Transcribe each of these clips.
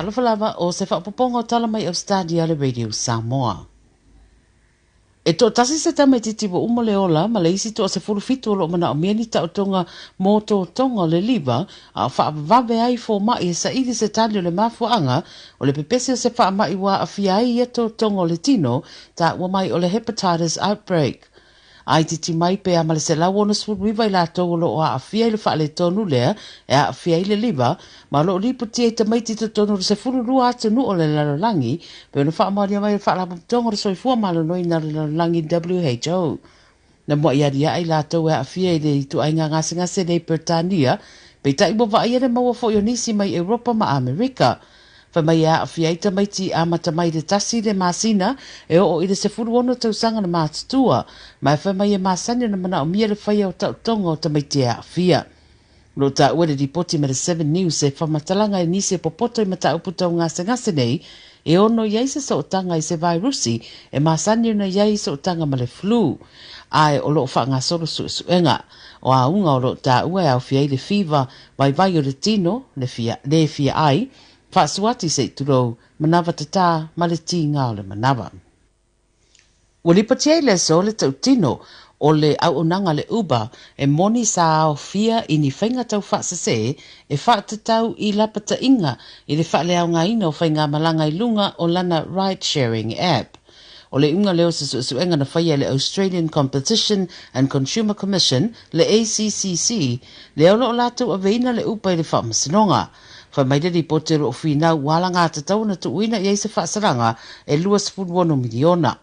Talofa lava, o se faaopoopoga o tala mai Ausetalia a le Radio Samoa. E toatasi se tamaititi ua uma le ola ma le isi toa 17 o lo o manaomia ni taotoga mo totoga o le liva a o faavavave ai fomai e saili se tali o le mafuaaga o le pepesi o se faamai ua aafia ai ia totoga o le tino taua mai o le hepatitis outbreak. A itiiti mai pe a ma le 169 i latou o lo o aafia i le faaletonu lea e aafia ai le liva, ma o lo o lipotia i tamaiti i totonu o le 12 atunuu o le lalolagi, pei ona faamaonia mai e le Faalapotopotoga o le Soifua Maloloina o le Lalolagi, WHO. Na muai aliae i latou e aafia i le ituaiga gasegase lea i Peretania, peitai ua vaaia le maua foi o nisi mai Europa ma Amerika. Fai mai e aafia ai tamaiti amata mai le 1 le masina e oo i le 16 tausaga le matutua, ma e fai mai e masani ona manaomia le faia o taotoga o tamaiti e aafia. O lo o taua i le lipoti ma le Seven News e faamatalaga i nisi e popoto i mataupu tau gasegase nei e ono i ai se sootaga i se vairusi e masani ona i ai sootaga ma le flu, ae o lo o faagasolo suesuega. O auga o lo o taua e aofia ai le fiva, vaivai o le tino, le fia, le fia ai, faasuati se i tulou, manava tatā ma le tīgā o le manava. Ua lipotia i le aso le tautino o le auaunaga a le Uber e moni sa aofia i ni faiga tau faasese e faatatau i lapataiga i le faaleaogaina o faigamalaga i luga o lana ride-sharing app. O le iuga lea o se suesuega na faia e le Australian Competition and Consumer Commission, le ACCC, lea o lo o latou aveina le Uber i le faamasinoga. Fai mai le lipoti o lo o finau ua alagatatau ona tuuina i ai se faasalaga e $26 miliona.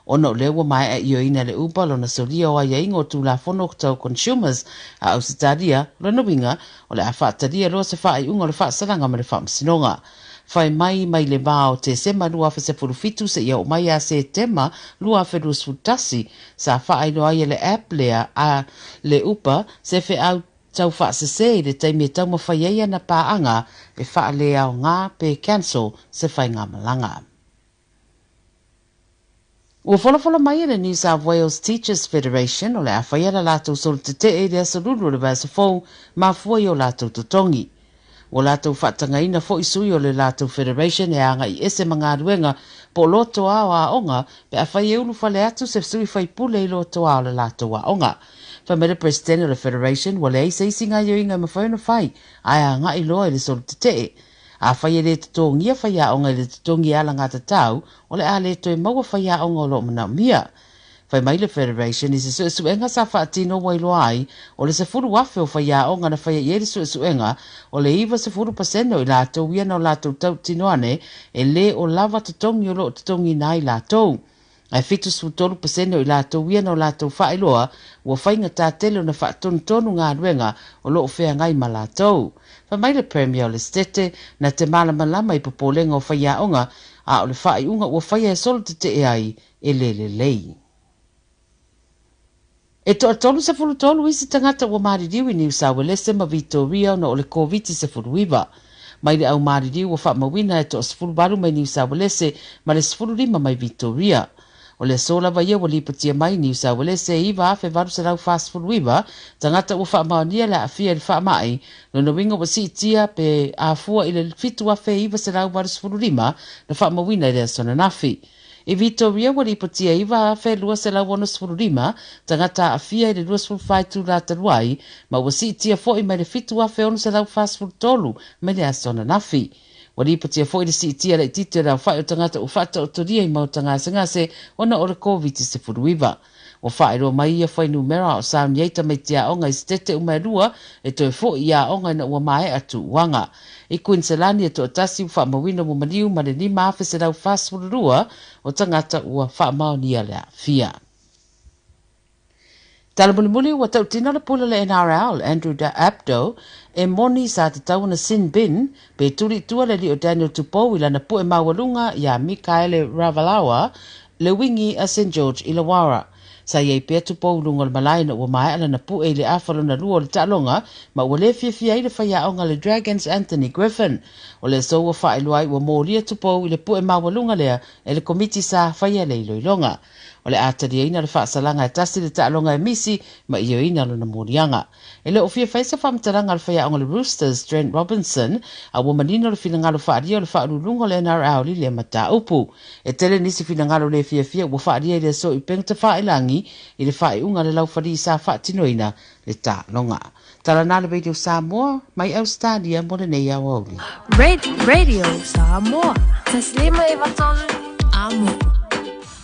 Ona o lea ua maea ioeina e le Uber lona solia o aiaiga o Tulafono tau Consumers a Ausetalia, lona uiga, o le a faatalia loa se faaiuga o le faasalaga ma le faamasinoga. Fai mai mai le va o Tesema 2017 seia oo mai ia Setema 2021, sa faailoa ai e le app lea a le Uber se feau tau faasese i le taimi e taumafai ai ana paaga e faaleaoga pe cancel se faigamalaga. Ua folafola mai e le New South Wales Teachers Federation o le a faia la latou solo tetee i le aso Lulu o le vaiaso fou mafua i o latou totogi. Ua latou faatagaina foi sui o le latou Federation e agai ese ma galuega po o lotoa o aoga pe afai e ulufale atu se sui faipule i lotoa o le latou aoga. Fai mai le Peresetene o le Federation ua leai se isi gaoioiga e mafai ona fai ae agai loa i le solo tetee. Afai e le totogia faiaoga i le totogi e alagatatau, o le a le toe maua faiaoga o lo o manaomia. Fai mai le Federation i se suesuega sa faatino ua iloa ai, o le 10,000 o faiaoga na faia i ai le suesuega, o le 90% o i latou ia na o latou tautino ane e le o lava totogi o lo o totogiina ai latou. Ae 73% o i latou ia na o latou faailoa ua faigata tele ona faatonutonu galuega o lo o feagai ma latou. Fai mai le Premier o le Setete na te malamalama i popolega o faiaoga, a o le faaiuga ua faia e solo tetee ai e le lelei. E toa 33 isi tagata ua maliliu i Niu Sauelese ma Vitoria ona o le Koviti-19. Mai le au maliliu ua faamauina e toa 18 mai Niu Sauelese ma le 15 mai Vitoria. O le aso lava ia ua lipotia mai i Niu Sauelese e 9,849 tagata ua faamaonia le aafia i le faamai, lona uiga ua siitia pe afua i le 7,985 na faamauina i le aso ananafi. I Vitoria ua lipotia e 9,265 tagata aafia i le 24 itula talu ai, ma ua siitia foi mai le 7,643 mai le aso ananafi. Ua lipotia foi le siitia laitiiti o le aofai o tagata ua faataotolia i maota gasegase ona o le Koviti-19. Ua faailoa mai ia fuainumera o sauni ai tamaiti aoga i setete uma e lua e toe foi i aoga ina ua maea tuuaga. I Kuiniselani e toatasi ua faamauina ua maliu ma le 5,142 o tagata ua faamaonia le aafia. Tala mulimuli ua tautino le pule o le NRL, Andrew Abdo, e moni sa tatau ona sin bin pe tuli i tua le alii o Daniel Tupou i lana pue maualuga iā Mikaele Ravalawa le wingi a St George Illawarra. Sa i ai pea Tupou i luga o le malae ina ua maea lana pue i le afa lona lua o le taaloga ma ua le fiafia ai le faiaoga a le Dragons Anthony Griffin. O le aso ua faailoa ai ua molia Tupou i le pue maualuga lea e le komiti sa faia le iloiloga. O le a taliaina le faasalaga e tasi le taaloga e misi ma ioeina lona moliaga. E le o fia fai se faamatalaga a le faiaoga o le Roosters, Trent Robinson, a ua manino le finagalo faaalia o le faauluuluga o le NRL i lea mataupu. E tele nisi finagalo le fiafia ua faaalia i le aso i upega tafailagi i le faaiuga a le laufali sa faatinoina le taaloga. Tala na le Radio Samoa mai Australia mo lenei aoauli. Radio Samoa. Taslima e vatolu. Amo.